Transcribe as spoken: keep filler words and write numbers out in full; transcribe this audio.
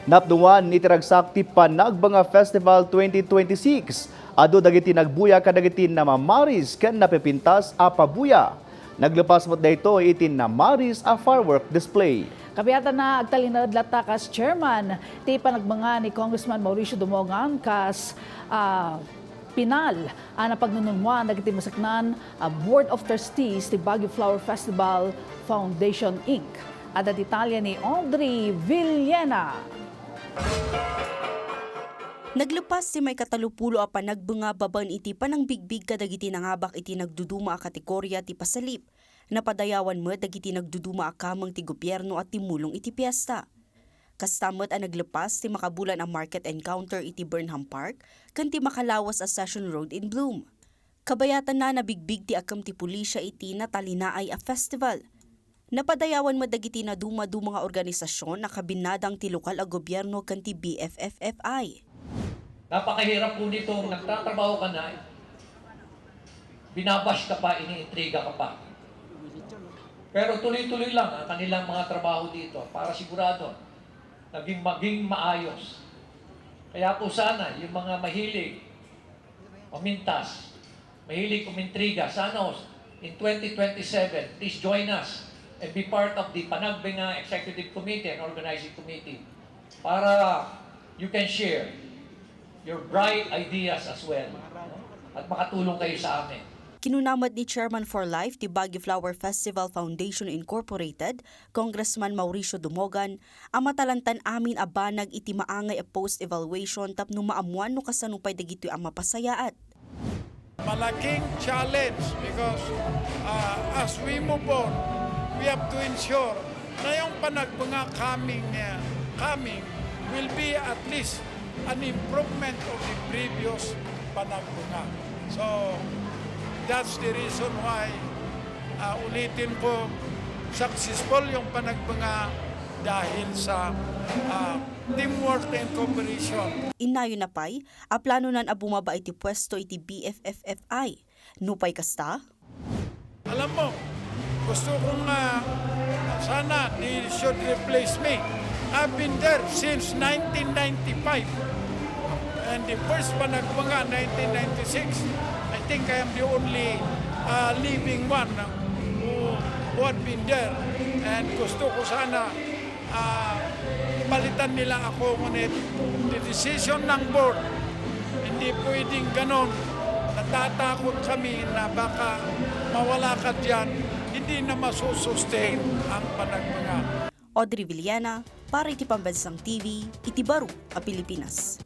Napnuan iti ragsak ti Panagbenga Festival twenty twenty-six, adu dagiti nagbuya kadagiti namamaris ken napipintas a pabuya. Naglepas met daytoy iti namaris a firework display. Kabiatan na, agtalinaed latta kas chairman ti panagbenga ni Congressman Mauricio Dumogan kas, ah, pinal a napagnununguan dagiti maseknan a Board of Trustees ti Baguio Flower Festival Foundation, Inc. Adda detalye ni Audrey Villena. Naglepas ti maikatalupulo a panagbenga babaen iti panangbigbig kadagiti nangabak iti nagduduma a kategoria ti pasalip. Napadayawan met dagiti nagduduma a kameng ti gobierno a timmulong iti piesta. Kasta met a naglepas ti makabulan a market encounter iti Burnham Park ken ti makalawas a Session Road in Bloom. Kabayatanna, nabigbig ti akem ti pulisia iti natalinaay a festival. Napadayawan met dagiti nadumaduma nga organisasyon a kabinnadang ti lokal a gobierno ken ti B F F F I. Napakahirap po nitong nagtatrabaho ka na, binabash ka pa, iniintriga ka pa. Pero tuloy-tuloy lang ang kanilang mga trabaho dito para sigurado naging maging maayos. Kaya po sana yung mga mahilig pamintas, mahilig umintriga, sana ho, in twenty twenty-seven, please join us and be part of the Panagbenga Executive Committee and Organizing Committee para you can share your bright ideas as well, no? At makatulong kayo sa amin. Kinuna met ni Chairman for Life ti Baguio Flower Festival Foundation Incorporated, Congressman Mauricio Dumogan, a matalantan amin a banag iti maangay a post-evaluation tapno maammuan no kasano pay dagitoy a mapasayaat. Malaking challenge because, uh, as we move on, we have to ensure na yung panagbenga coming, uh, coming will be at least an improvement of the previous panagbenga. So, that's the reason why, uh, ulitin ko, successful yung panagbenga dahil sa, uh, teamwork and cooperation. Innayon na pay a planonan a bumaba iti puesto iti B F F F I. Nupay kasta, alam mo, gusto kong, ah, sana they should replace me. I've been there since nineteen ninety-five. And the first panagbenga, nineteen ninety-six, I think I am the only, ah, living one who, who had been there. And gusto ko sana, ah, palitan nila ako, ngunit the decision ng board, hindi pwedeng ganon. Natatakot kami na baka mawala ka diyan, hindi na masusustain ang panagbenga. Audrey Villena, para iti Pambansang T V, iti Baro a Pilipinas.